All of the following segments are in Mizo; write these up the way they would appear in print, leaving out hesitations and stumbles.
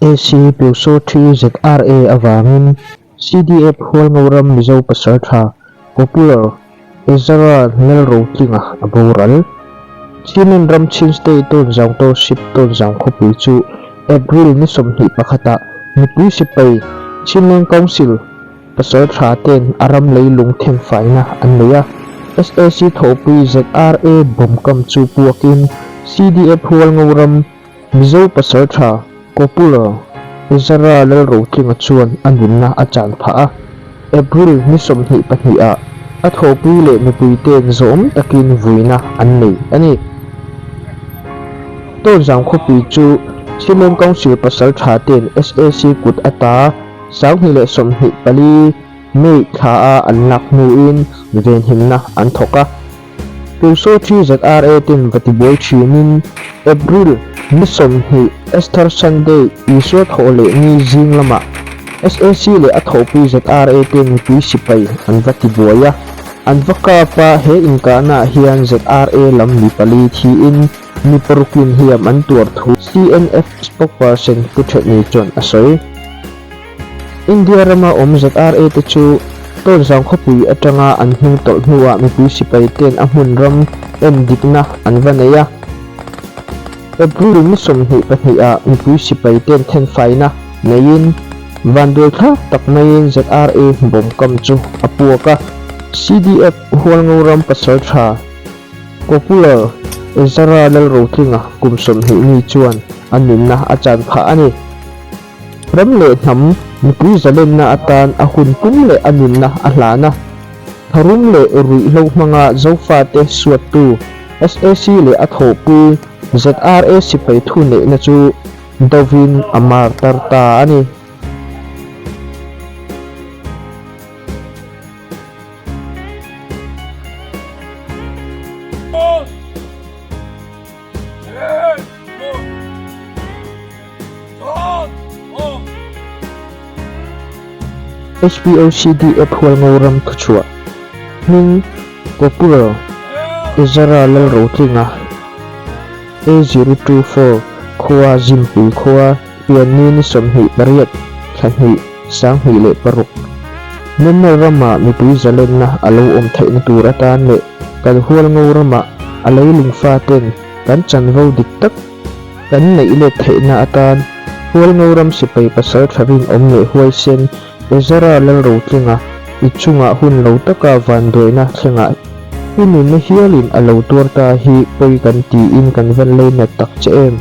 SAC Pyusawthi ZRA avangin CDF Hualngoram Mizo Pasaltha Popular Ezra Lalrotlinga a boral. Chinland ram Chin State Tawnzang Township Tawnzang khawpui chu April ni 21 ah mipui sipai Chinland Council Pasaltha ten a ram leilung thenfaina an nei a, SAC thawhpui ZRA bawmkam chu puakin CDF Hualngo ram Mizo Pasaltha Kopula Ezra Lalrotlinga chuan a nunna a chan phah a, April ni 22 ah a thawhpui leh mipui ten zawm takin vuina an nei a ni. Tawnzang khawpui chu Chinleng Council Pasaltha ten SAC kut ata 2024 May thla a an lak hnuin venhimna an thawk a. Pyusawthi ZRA ten va tibuai thinin April ni 20 Esther Sunday Isua thawh leh ni zing lamah SAC leh a thawhpui ZRA te mipui sipai an va tibuai a. An va kap a, he inkahnaah hian ZRA lam mi pali thiin mi parukin hliam an tuar thu CNF spokesperson Pu Thetni chuan a sawi. India rama awm ZRA te chu Tawnzang khawpui atanga an hnung tawlh hnuah mipui sipai ten a hmun ram en dikna an va nei a. April ni 22 ah mipui sipai ten thenfaina neiin vanduai thlak tak maiin ZRA bawmkam chu a puak a. CDF Hualngo ram pasaltha Popular Ezra Lalrotlinga kum 20 mi chuan a nunna a chan phah a ni. Ram leh hnam mipui zalenna atan a hun pum leh a nunna a hlan a. Tharum leh ruihhlo hmanga Zofate suattu SAC leh a thawhpui ZRA sipai thuneihna chu dovin a mar tar ta a ni. HPOCDF Hualngo ram thuchhuah hming Corporal Ezra Lalrotlinga A024 khua Zimpui khua pianni ni 28 thla hnih 2006 Myanmar ramah mipui zalenna a lo awm theihna tur atan leh kan Hualngo ramah a leilung faten kan chanvo dik tak kan neih let theihna atan Hualngo ram sipai pasal tha rinawm leh huaisen Ezra Lalrotlinga i chungah hun lo taka vanduaina thlengah i nunna hialin a lo tuar ta hi pawi kan tiin kan van lei nat tak che em.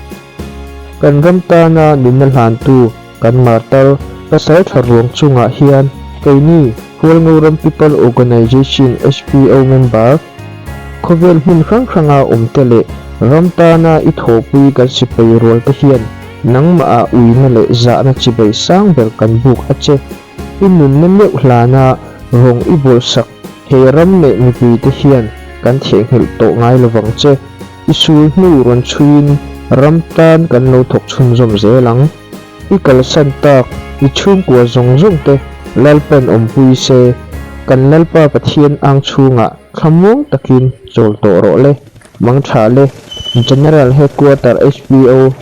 Kan ram tana nunna hlantu kan martar pasal tha ruang chungah hian keini Hualngo ram People Organisation HPO member Khawvel hmun hrang hranga awmte leh ram tana i thawhpui kan sipai rual te hian nangmah ah uina leh zahna chibai sang ber kan buk a che. I nunna meuh hlana rawng i bawlsak he ram leh mipui te hian kan theihnghilh tawh ngai lovang che. I sul hnu rawn chhuiin ram tan kan lo thawk chhunzawm zel ang. I kalsan tak i chhungkua zawng zawng te Lalpan awmpui se, kan Lalpa Pathian ang chhungah thlamuang takin chawl tawh rawh le. Mangtha le, General Headquarter HPO.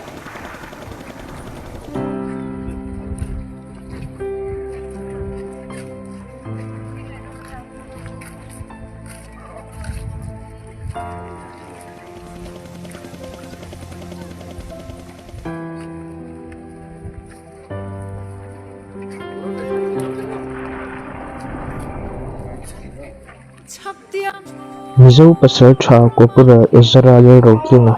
Mizo Pasaltha Corporal Ezra Lalrotlinga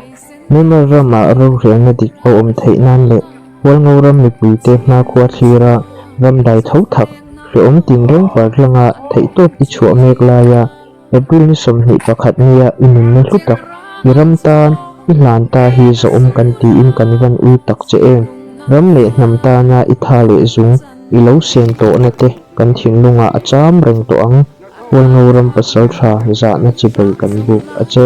Myanmar ramah rorelna dik a awm theih nan leh Hualngo ram mipuite hmakhua thlira ram dai tho thak hrehawm tinreng partlanga theihtawp i chhuah mek laia April ni 21 nia i nunna hlu tak, i ram tan, i hlan ta hi zawhawm kan tiin kan van ui tak che em? Ram leh hnam tana i tha leh zung, i lo sen tawhna te kan thinlungah a cham reng tawh ang. Hualngo ram pasal tha zahna chibai kan buk a che.